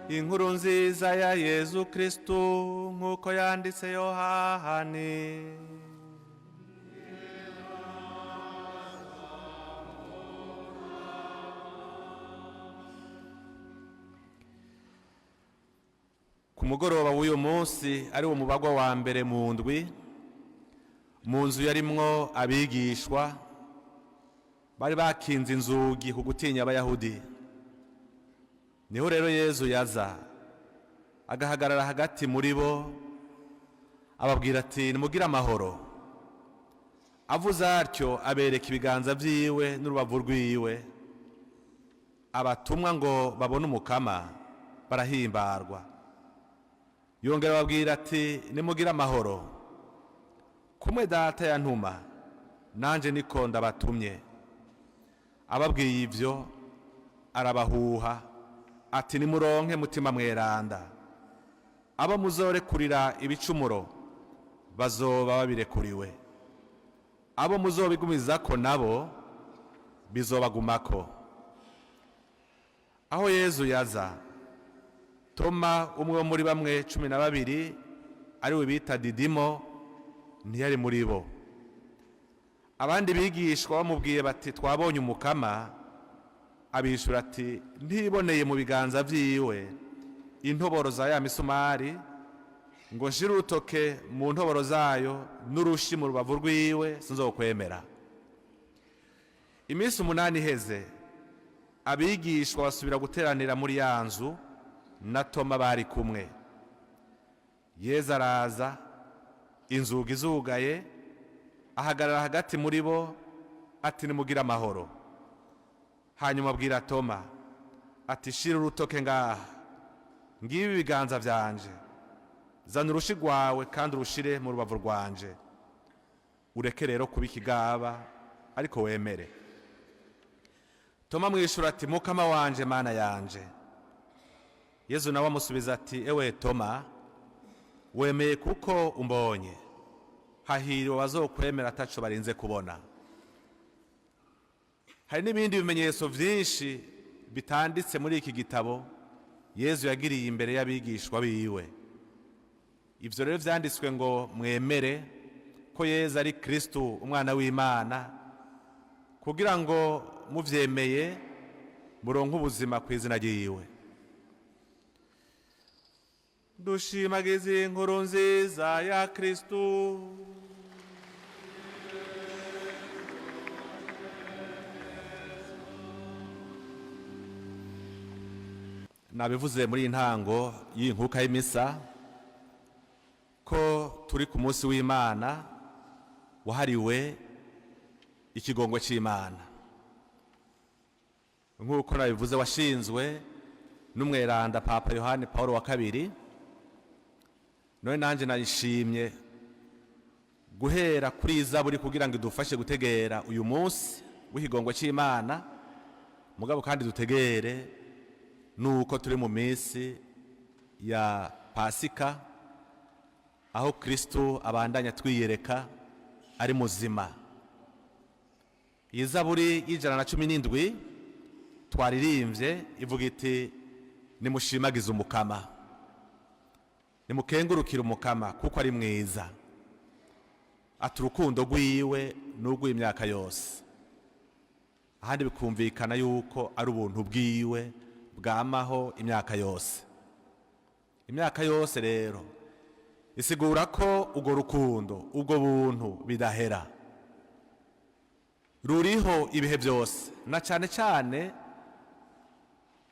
Inkuru nziza ya Yezu Kristu nk'uko yanditse Yohani. Ku mugoroba w'uyu munsi ari wo mubagwa wa mbere mu ndwi, mu nzu yarimwo abigishwa bari bakinze inzugi ku gutinya Abayahudi. Niho rero Yezu yaza agahagarara hagati muri bo, ababwira ati: "Nimugire amahoro." Avuze atyo abereka ibiganza vyiwe n'urubavu rwiwe. Abatumwa ngo babone Umukama barahimbarwa. Yongera ababwira ati: "Nimugire amahoro, kumwe Data yantuma nanje niko ndabatumye." Ababwiye ivyo arabahuha ati: "Nimuronke Mutima Mweranda. Abo muzorekurira ibicumuro bazoba babirekuriwe, abo muzobigumizako nabo bizobagumako." Aho Yezu yaza, Toma, umwe wo muri bamwe 12, ariwe bita Didimo, ntiyari muri bo. Abandi bigishwa bamubwiye bati: "Twabonye Umukama." Abishura ati: "Ntiboneye mu biganza vyiwe intoboro za ya misumari, ngo nshire urutoke mu ntoboro zayo n'urushi mu rubavu rwiwe, sinzokwemera." Iminsi 8 iheze, abigishwa basubira guteranira muri ya nzu, na Toma bari kumwe. Yezu araza, inzugi zugaye, ahagarara hagati muri bo ati: "Nimugire amahoro." Hanyuma abwira Toma ati: "Shira urutoke ngaha, ngibi ibiganza vyanje, zana urushi rwawe kandi urushire mu rubavu rwanje, ureke rero kuba ikigaba ariko wemere." Toma mwishura ati: "Mukama wanje, Mana yanje." Yezu nawe amusubiza ati: "Ewe Toma, wemeye kuko umbonye. Hahiriwe abazokwemera ataco barinze kubona." Hari n'ibindi bimenyetso vyinshi bitanditse muri iki gitabo Yezu yagiriye imbere y'abigishwa biwe. Ivyo rero vyanditswe ngo mwemere ko Yezu ari Kristu, umwana w'Imana, kugira ngo muvyemeye muronke ubuzima ku izina ryiwe. Dushimagize inkuru nziza ya Kristu. Nabivuze muri iyi ntango y'inkuka y'imisa ko turi ku munsi w'Imana wahariwe ikigongwe c'Imana, nk'uko nabivuze washinzwe n'umweranda Papa Yohani Paul wa kabiri. None nanje nayishimye guhera kuri Zaburi kugira ngo idufashe gutegera uyu munsi w'ikigongwe c'Imana, mugabo kandi dutegere nuko turi mu minsi ya Pasika, aho Kristo abandanya twiyereka ari muzima. Iyi Zaburi y'117 twaririmbye ivuga iti: "Nimushimagize Umukama, nimukengurukire Umukama kuko ari mwiza," ati: "Urukundo rwiwe n'urw'imyaka yose." Ahandi bikumvikana yuko ari ubuntu bwiwe bwamaho imyaka yose. Imyaka yose rero isigura ko urwo rukundo, ubwo buntu bidahera, ruriho ibihe byose, na cyane cyane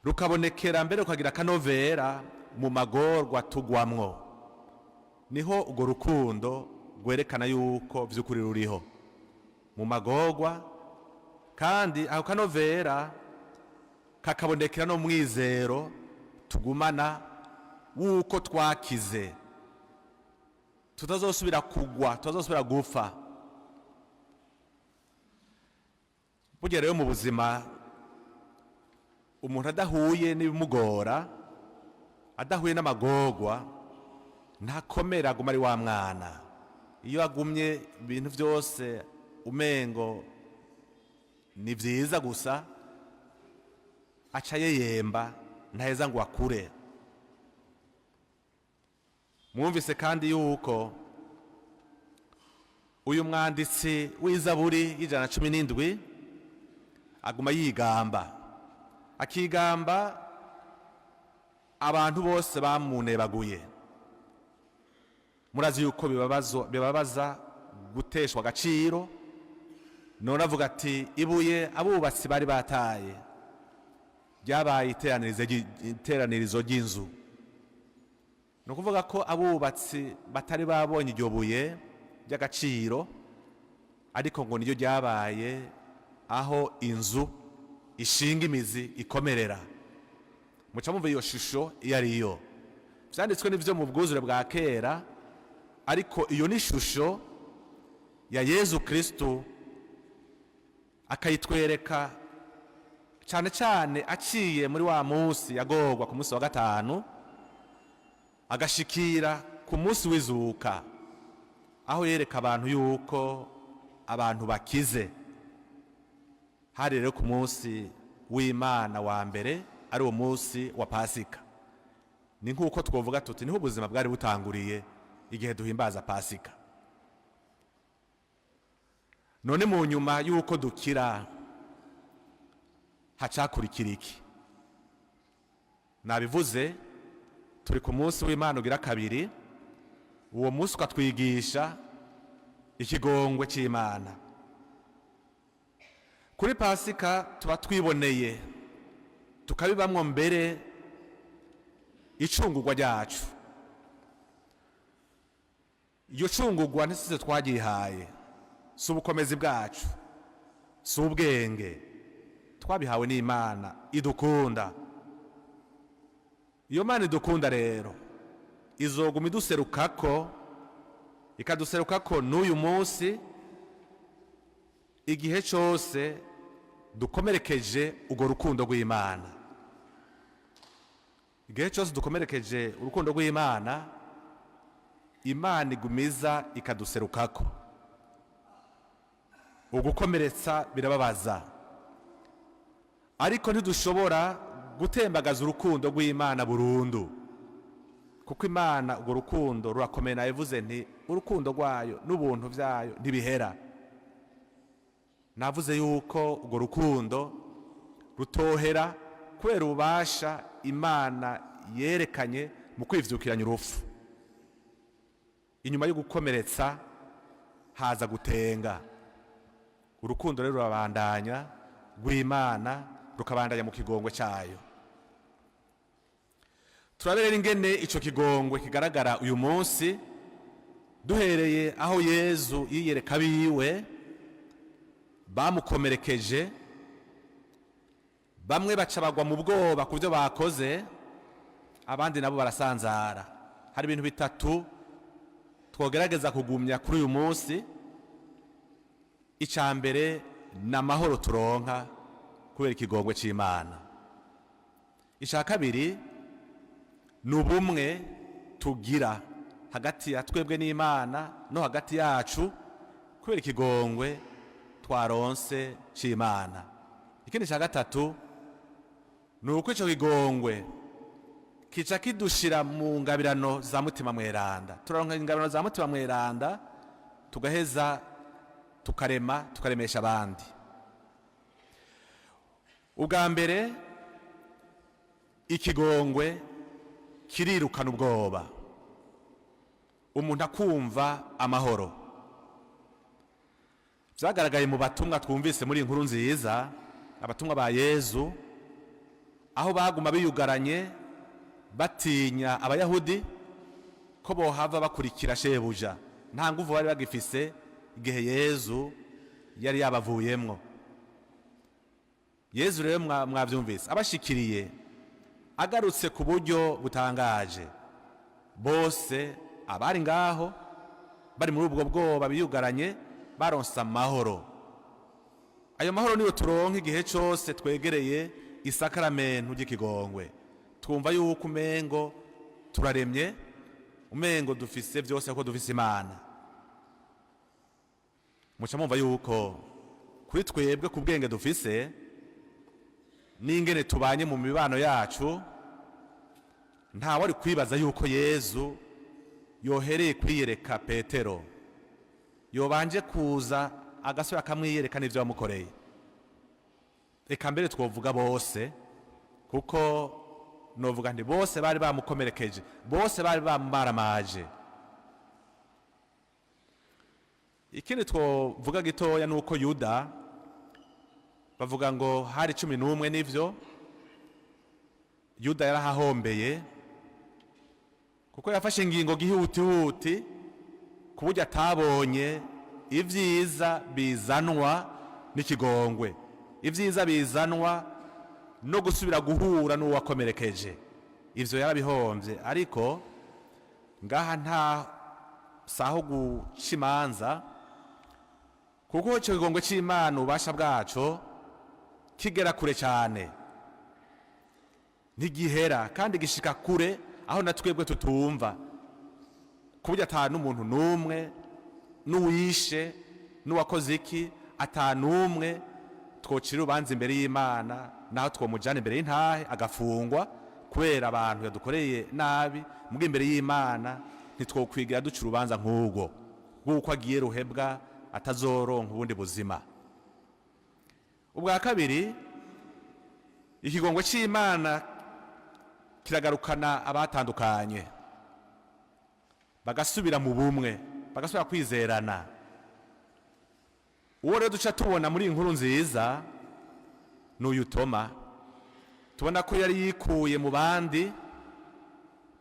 rukabonekera mbere rukagira akanovera mu magorwa tugwamwo. Niho urwo rukundo rwerekana yuko by'ukuri ruriho mu magorwa, kandi ako kanovera kakabonekera no mwizero tugumana w'uko twakize, tutazosubira kugwa, tutazosubira gupfa. Burya rero mu buzima umuntu adahuye n'ibimugora, adahuye n'amagorwa, ntakomera, aguma ari wa mwana. Iyo agumye ibintu byose umengo ni vyiza gusa, aca yeyemba, ntaheza ngo akure. Mwumvise kandi yuko uyu mwanditsi w'Izaburi y'117 aguma yigamba, akigamba abantu bose bamunebaguye. Murazi yuko bibabaza guteshwa agaciro. None avuga ati: "Ibuye abubatsi bari bataye ryabaye iteranirizo ry'inzu." Ni ukuvuga ko abubatsi batari babonye iryo buye ry'agaciro, ariko ngo niryo ryabaye aho inzu ishinga imizi, ikomerera. Muca mumva iyo shusho iyo ari yo. Vyanditswe n'ivyo mu bwuzure bwa kera, ariko iyo ni ishusho ya Yezu Kristu, akayitwereka cyane cyane aciye muri wa munsi yagorwa ku munsi wa gatanu, agashikira ku munsi w'izuka, aho yereka abantu yuko abantu bakize. Hari rero ku munsi w'Imana wa mbere, ari uwo munsi wa Pasika. Ni nk'uko twavuga tuti niho ubuzima bwari butanguriye igihe duhimbaza Pasika. None mu nyuma y'uko dukira hacakurikira iki? Nabivuze, turi ku munsi w'Imana ugira kabiri. Uwo munsi ukatwigisha ikigongwe cy'Imana. Kuri Pasika tuba twiboneye, tukabibamwo mbere icungurwa ryacu. Iryo cungurwa ntisize twagihaye, si ubukomezi bwacu, si ubwenge, twabihawe n'Imana idukunda. Iyo Mana idukunda rero izoguma iduserukako, ikaduserukako n'uyu munsi, igihe cyose dukomerekeje urwo rukundo rw'Imana. Igihe cyose dukomerekeje urukundo rw'Imana, Imana igumiza ikaduserukako. Ugukomeretsa birababaza, ariko ntidushobora gutembagaza urukundo rw'Imana burundu, kuko Imana urwo rukundo rurakomeye. Nabivuze nti urukundo rwayo n'ubuntu byayo ntibihera. Navuze yuko urwo rukundo rutohera kubera ububasha Imana yerekanye mu kwivyukiranya urupfu. Inyuma yo gukomeretsa haza gutenga. Urukundo rero rurabandanya rw'Imana, rukabandanya mu kigongwe cyayo. Turabera ingene ico kigongwe kigaragara uyu munsi, duhereye aho Yezu yiyereka biwe bamukomerekeje. Bamwe baca bagwa mu bwoba ku byo bakoze, abandi nabo barasanzara. Hari ibintu bitatu twogerageza kugumya kuri uyu munsi. Icya mbere ni amahoro turonka kubera ikigongwe cy'Imana. Icya kabiri ni ubumwe tugira hagati ya twebwe n'Imana no hagati yacu kubera ikigongwe twaronse cy'Imana. Ikindi cya gatatu ni uko icyo kigongwe kica kidushira mu ngabirano za Mutima Mweranda. Turaronka ingabirano za Mutima Mweranda, tugaheza tukarema, tukaremesha abandi. Ubwa mbere, ikigongwe kirirukana ubwoba, umuntu akumva amahoro. Byagaragaye mu batumwa twumvise muri inkuru nziza, abatumwa ba Yezu, aho baguma biyugaranye batinya Abayahudi ko bohava bakurikira shebuja. Nta nguvu bari bagifise igihe Yezu yari yabavuyemwo. Yezu rero mwabyumvise, abashikiriye agarutse ku buryo butangaje, bose abari ngaho bari muri ubwo bwoba biyugaranye baronse amahoro. Ayo mahoro niyo turonka igihe cyose twegereye isakaramentu ry'ikigongwe. Twumva yuko umengo turaremye, umengo dufise byose kuko dufise Imana. Muca mumva yuko kuri twebwe, ku bwenge dufise n'ingene tubanye mu mibano yacu, ntawe ari kwibaza yuko Yezu Yohereye kwiyereka Petero, yobanje kuza agasubira akamwiyereka n'ibyo yamukoreye. Reka mbere twovuga bose, kuko novuga nti bose bari bamukomerekeje, bose bari bamumaramaje. Ikindi twovuga gitoya ni uko Yuda, bavuga ngo hari 11, n'ivyo Yuda yarahahombeye, kuko yafashe ingingo gihutihuti ku buryo atabonye ibyiza bizanwa n'ikigongwe, ibyiza bizanwa no gusubira guhura n'uwakomerekeje. Ibyo yarabihombye. Ariko ngaha nta saho guca imanza, kuko icyo kigongwe cy'Imana, ububasha bwaco kigera kure cyane, ntigihera, kandi gishika kure aho na twebwe tutumva, ku buryo ata n'umuntu n'umwe, n'uwishe n'uwakoze iki, ata n'umwe twocira urubanza imbere y'Imana, naho twomujyana imbere y'intahe agafungwa kubera abantu yadukoreye nabi. Mbwo imbere y'Imana ntitwokwigira duca urubanza nk'ubwo bw'uko agiye ruhebwa, atazoronka ubundi buzima. Ubwa kabiri, ikigongo cy'Imana kiragarukana abatandukanye, bagasubira mu bumwe, bagasubira kwizerana. Uwo rero duca tubona muri iyi nkuru nziza ni uyu Toma. Tubona ko yari yikuye mu bandi,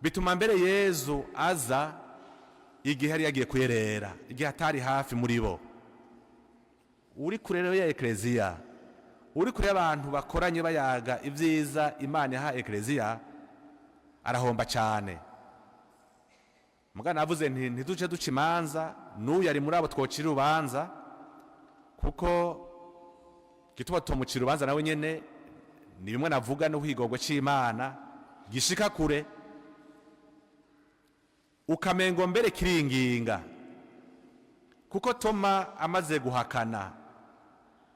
bituma mbere Yezu aza igihe yari yagiye kuyerera, igihe atari hafi muri bo. Uri kure rero ya ekereziya, uri kure y'abantu bakoranye bayaga ibyiza Imana iha ekereziya, arahomba cyane. Mugana navuze nti ntiduce duca imanza, n'uyu ari muri abo twocira urubanza, kuko gituma tumucira urubanza nawe nyene ni bimwe navuga n'uhigogwe c'Imana gishika kure, ukamengo mbere kiringinga. Kuko Toma amaze guhakana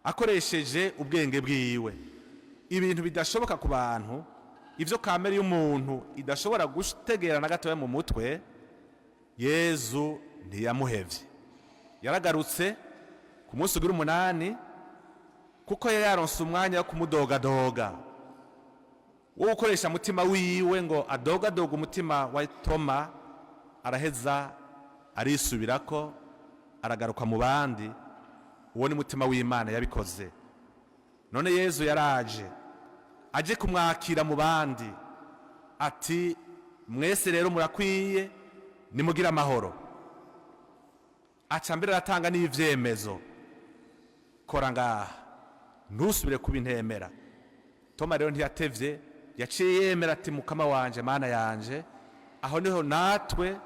akoresheje ubwenge bwiwe ibintu bidashoboka ku bantu, ivyo kamere y'umuntu idashobora gutegera na gatoya mu mutwe, Yezu ntiyamuhevye, yaragarutse ku munsi ugira umunani, kuko yari yaronse umwanya wo kumudogadoga, wo gukoresha umutima wiwe ngo adogadoga umutima wa Toma. Araheza arisubirako, aragaruka mu bandi. Uwo ni mutima w'Imana yabikoze. None Yezu yaraje aje kumwakira mu bandi, ati: "Mwese rero murakwiye, nimugire amahoro." Aca mbere aratanga n'ivyemezo: "Kora ngaha, ntusubire kuba intemera." Toma rero ntiyatevye, yaciye yemera ati: "Mukama wanje, Mana yanje." Aho niho natwe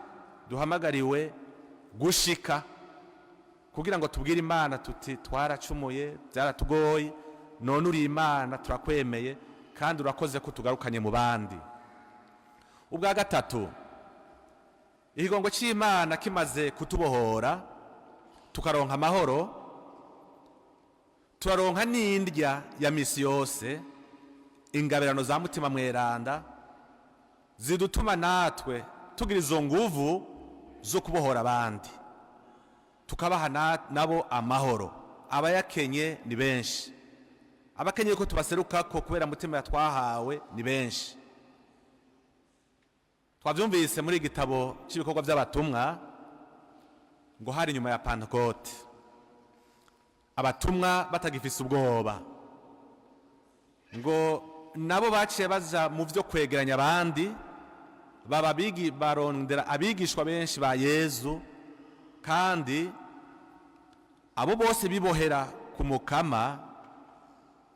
duhamagariwe gushika, kugira ngo tubwire Imana tuti: "Twaracumuye, byaratugoye, none uri Imana, turakwemeye, kandi urakoze ko tugarukanye mu bandi." Ubwa gatatu, ikigongo cy'Imana kimaze kutubohora, tukaronka amahoro, turaronka n'indya ya misi yose, ingabirano za Mutima Mweranda zidutuma natwe tugira izo nguvu zo kubohora abandi, tukabaha nabo amahoro. Abayakenye ni benshi, abakenye ko tubaserukako kubera mutima yatwahawe ni benshi. Twabyumvise muri igitabo cy'ibikorwa by'abatumwa, ngo hari inyuma ya Pantekote, abatumwa batagifise ubwoba, ngo nabo baciye baza mu byo kwegeranya abandi, baba barondera abigishwa benshi ba Yezu. Kandi abo bose bibohera ku Mukama,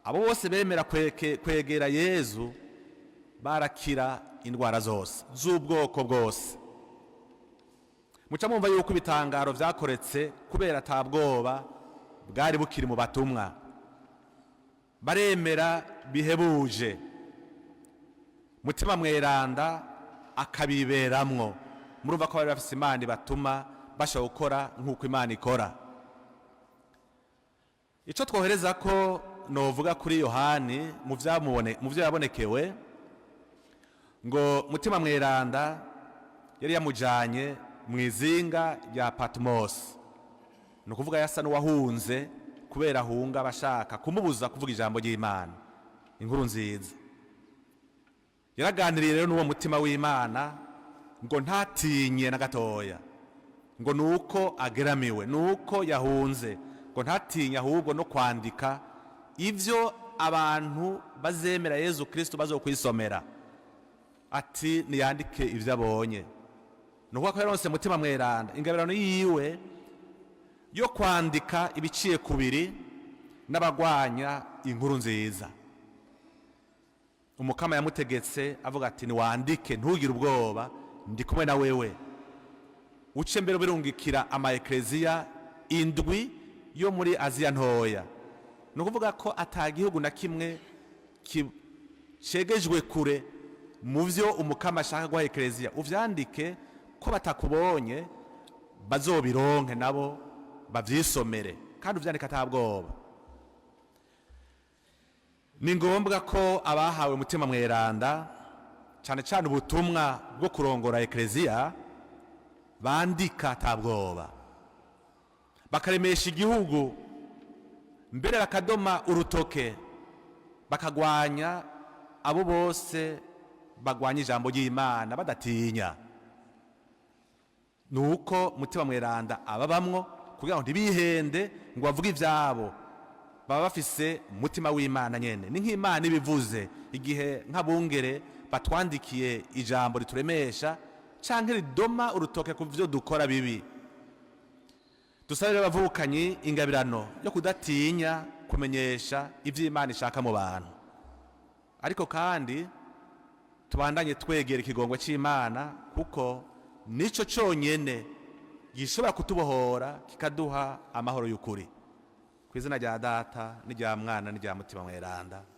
abo bose bemera kwegera Yezu, barakira indwara zose z'ubwoko bwose. Muca mwumva yuko ibitangaro vyakoretse kubera ata bwoba bwari bukiri mu batumwa, baremera bihebuje, Mutima Mweranda akabiberamwo. Murumva ko bari bafise Imana ibatuma bashobora gukora nk'uko Imana ikora. Icyo twohereza ko novuga kuri Yohani mu byo yabonekewe, ngo Mutima Mweranda yari yamujanye Mu izinga rya Patmos, ni ukuvuga yasa n'uwahunze kubera ahunga abashaka kumubuza kuvuga ijambo ry'Imana, inkuru nziza. Yaraganiriye rero n'uwo mutima w'Imana ngo ntatinye na gatoya, ngo ni uko ageramiwe, ni uko yahunze, ngo ntatinye ahubwo no kwandika ibyo abantu bazemera Yezu Kristo bazokwisomera. Ati niyandike ibyo abonye. Ni ukuvuga ko yaronse Mutima Mweranda, ingabirano yiwe yo kwandika ibiciye kubiri n'abagwanya inkuru nziza. Umukama yamutegetse avuga ati: "Niwandike, ntugire ubwoba, ndi kumwe na wewe. Uce mbere birungikira ama ekleziya indwi yo muri Aziya Ntoya." Ni ukuvuga ko ata gihugu na kimwe cegejwe kure mu byo Umukama ashaka guha ekleziya. Uvyandike ko batakubonye bazobironke nabo bavyisomere, kandi uvyandike atabwoba. Ni ngombwa ko abahawe Umutima Mweranda, cyane cyane ubutumwa bwo kurongora ekleziya, bandika atabwoba, bakaremesha igihugu, mbere bakadoma urutoke, bakagwanya abo bose bagwanya ijambo ry'Imana badatinya. Ni uko Mutima Mweranda ababamwo kugira ngo ntibihende ngo bavuge ibyabo. Baba bafise umutima w'Imana nyene, ni nk'Imana ibivuze. Igihe nk'abungere batwandikiye ijambo rituremesha canke ridoma urutoke ku byo dukora bibi, dusabe rero abavukanyi ingabirano yo kudatinya kumenyesha ivyo Imana ishaka mu bantu. Ariko kandi tubandanye twegera ikigongwe c'Imana, kuko nico conyene gishobora kutubohora, kikaduha amahoro y'ukuri. Ku izina rya Data n'irya Mwana n'irya Mutima Mweranda.